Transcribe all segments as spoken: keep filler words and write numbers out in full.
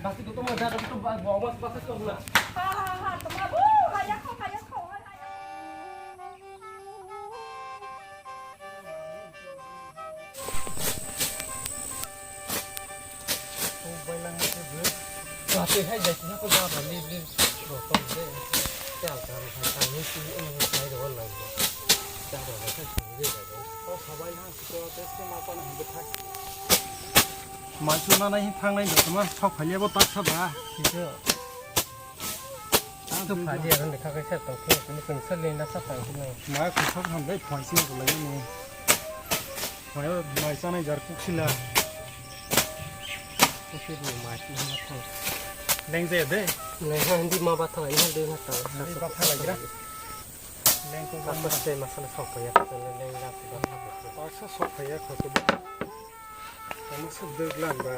Kasi ko toma jaga to ba, ba, ba, ba, ba, ba, ba. Ha, ha, ha, toma, bu, ha, ya, kho, ha, ya, kho, ha, ya. Tong bai lang ma se bwrwi. Ba twi hai jai sina ko ba ba li li ro tong de. Chal chal hai ta ni si ong ni sai ro lang. Chal ro hai si ro de. O sabai lang si ko te se ma pan hang de thai. Mai su na nai thang nai de ma sok phai le bo tak sa ba. Si ko. Ang to phaji ang de kha kaisa tong khe, kunu kunu sa lenda sa phang khe nai. Mai khosok ham dai phai si ko lai ni. Mai mai sa nai jar kuk sila. Kuk si mai si ma thang. Leng je de. Leng ha hindi ma ba thang, hindi ma thang. Hindi ba thang lai gira. Leng ko ba. Apa se ma sa na sok pa ya, leng la si ba. Apa se sok pa ya ko to. Tamo se dwglan ba.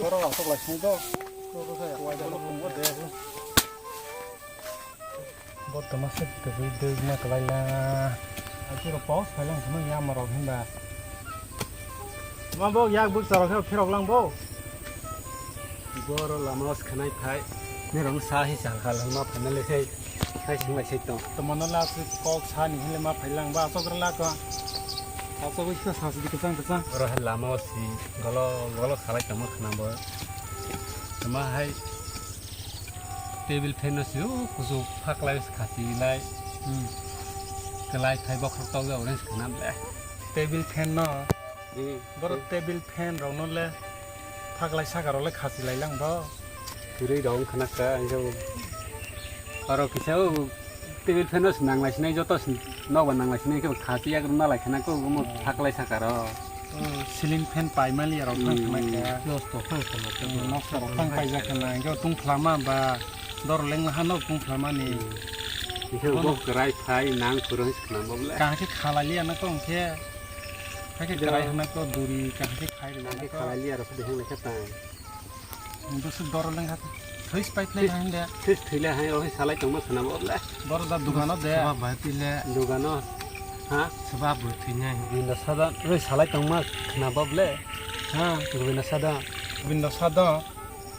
Borok aswk lai sini do. Wai borok tongo de. Bo tamo se kwbwi dwgma kwlai la. Akiro pos phailang kheno yama rok hinba. Ma bo yak bwk charok khe phirok lang bo. Boro lama o se khanai phai. Nerong sa hi sa kha langma phaina le khai. Khai sing lai sai tong. Tomono la se kok sa ni hile ma phai lang ba asok la ko. Asok wi sa sa si kwchang kwchang. Oro hai lama o si golo golo khalai tongma khna bo. Tama hai table fan no si o kusu phaklai khasi lai. Hmm. Kwlai khai bokhorok tokjak orange khna le. Table fan no. Hmm. Borok table fan rok no le phaklai saka rok le khasi lai lang bo. Kwrwi rok wng khna kha, ang khe bo. Aro kisa o table fan no se nang lai sinai, joto se nok ba nang lai sinai, khe bo khasi yak rwna lai khna khe omo phaklai saka rok. Oh, ceiling fan pai mali rok thang Hmm. khna kha. Nosto thang khna kha. Hmm, nosto rok thang paijak khna, ang khe tungphla ma ba dor leng ha no tungphla mani. Hmm. Kisa Bono bo kwrai phai nang phuru hinwi khna bo le. Kaham khe khalai liya na kong khe. Hakhe Jora. Kwrai hwnwi kok duri, kaham khe khai rwna Kaham khe kok. Khalai liya rok khe de hinwi khe tang. Bwswk doro lengha thwi spai phlai Thwi, hai de. Thwi thwile hai, ohi salai tongma khna bo le. Boro da dugano de. Seba bai pile. Dugano. Ha? Seba bo thwinai. Binda sada, oi salai tongma khna bo le. Ha? Binda sada. Binda sada.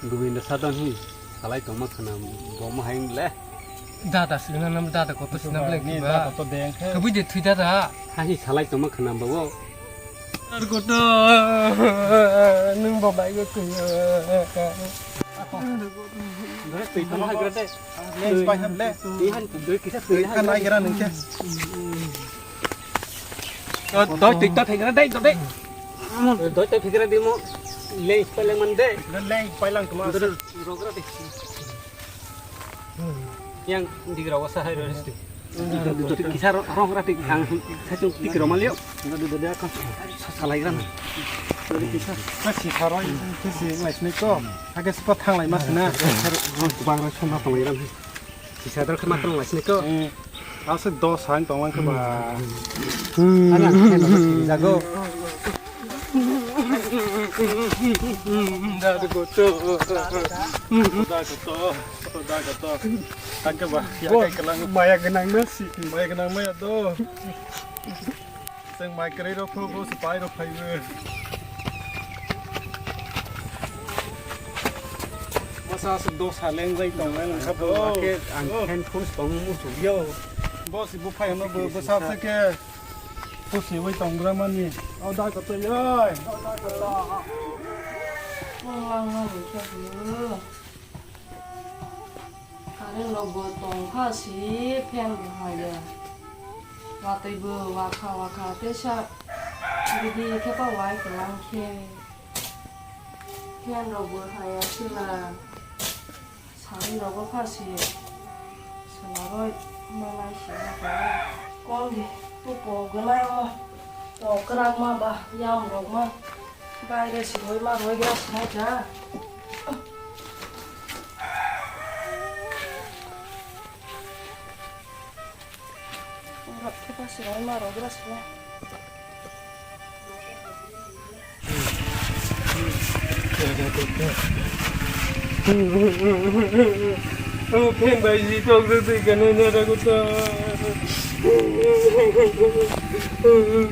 Gobindo Sadon hi salai tongma khna bo mo hai le. Dada sina nam dada koto sina Ni bele kiba. Dada to deng khe. Kabui de thui dada. Ha hi salai tongma khna bo. Ar koto nung bo bai go thui. Dore thui tongma hai gede. Lens pai ham le. Thui han thui kisa thui han. Kan ai gara nung khe. Doi tui to phegra dai to dai. Doi to phegra di mo. Lei pale man de. Lei pailang tuma. Rogra de. Yang digra wasa hai ro. Kisa rogra di ang sachung tik ro malio. Salai gra. Kisa kasi saroi kisi laisni ko. Age spa thanglai masina. Bang ra sona thanglai gra. Kisa dal khama tong lai sini ko. Hmm. Aswk dos han tong lang khe ba. Hmm. Ana kheno jago. Da go to. Da go to. Da go to. Tangke ba. Ya kai kelang. Maya genang na si. Maya genang maya do. Chwng mai kwrwi rok kho, bo se pai rok phaibo. Masa aswk dosa lengjai tongnai nang kha bo. Bo khe ang Oh. Fan phone se tongmung muchuk yo. Bo se buphai hwnwi bo bwsa se khe pusi wi tonggra mani. O da ko to yoi. O da ko to. Mang mang mang khe bo. Current rok bo tong kha si fan bo haya. Watwi bo wakha wakha teisa bidi khe pa wai kwlang khe. Fan rok bo haya sila. Sari rok bo kha si. Sila roi malai si ma khe. Kol di tu po gwnang ma. Po kwrak ma ba yam rok ma. Baire si roi ma roi gra si ma ja. Rak khe pa si roi ma roi gra si ma. Pen bai ji tok de twi kane na ra ko ta.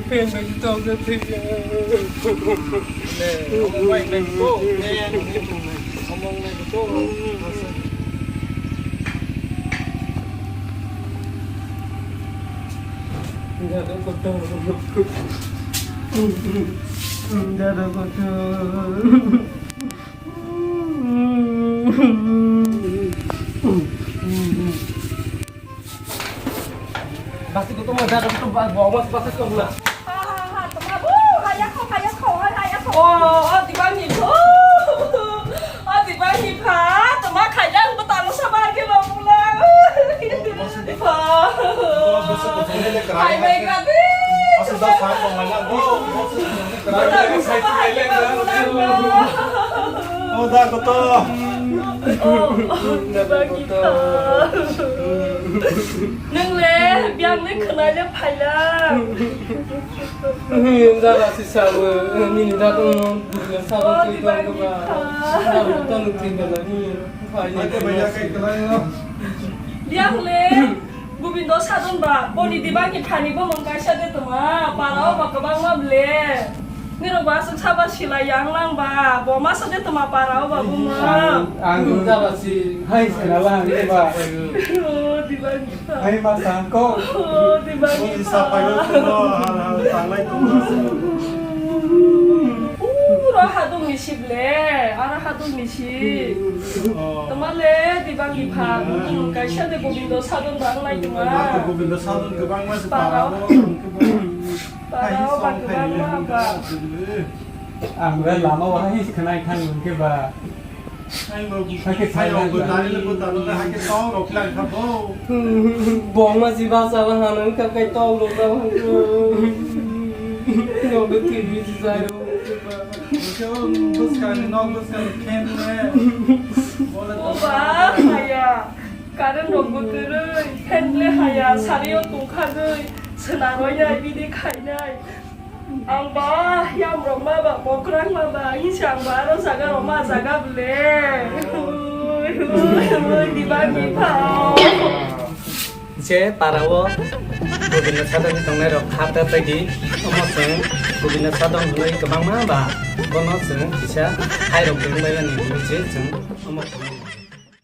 Pen bai ji tok de twi. Basi ko toma dada ko ba bo mas basa ko na. Ha ha ha, toma bu, haya ko, haya ko, haya ko. Oh, oh, di bani ko. Oh, di bani pa, toma khaya ko talo sa ba ke ba mula. Pa. Hai mai ka di. Asa da sa ko mai na. Oh, da ko to. Nwng le biyang le khwnai le phaila. Nwng jara si sabo, nini da tong no, bukle sabo twi tong ba. Sabo tong twi ba ni. Phaila. Biyang le. Gobindo sadon ba, boni diba ki thani bo mung kaisa de toma, para o ba kwbangma ble. Nirok ba aswk saba silai yang lang ba, bo masa de toma para o ba bumung. Ang, ang jara si hai sena lang de ba. O diba ki tha. Hai masa ko. O diba ki tha. Boni sapai o toma, hal hal tanglai toma. Ura hadung ni si ble, ara hadung ni si. Oh. Toma le diba ki pha, hmm, kaisa de Gobindo sadon bang lai toma. Gobindo sadon kwbangma se para o. Para o ba kwbangma ba. Ang le lama o hai khnai thang hwnkhe ba. Hai bo, hai khe hai sai bo nang. Tari le bo taro le hai khe tong rok lang kha bo. Bongma si ba sa ba hanu ka kai tong rok ba. Nong de twi si sai ro. Bwskang ni nok bwskang ni fan le. Bola o ba, haya. Current rok bo kwrwi, fan le haya, sari o tong kha gwi, swna roi nai, bini khai nai. Ang ba, yam rok ma ba, bokrang ma ba, hinsa ang ba, aro jaga rok ma jaga bwle. Ui, ui, ui, diba ni phao. Je para o Gobindo Sadon ni tongnai rok kha ta tai di, omo chwng Gobindo Sadon hwnwi kwbangma ba, bono chwng kisa hai rok dwng bai mani hwnwi se chwng omo.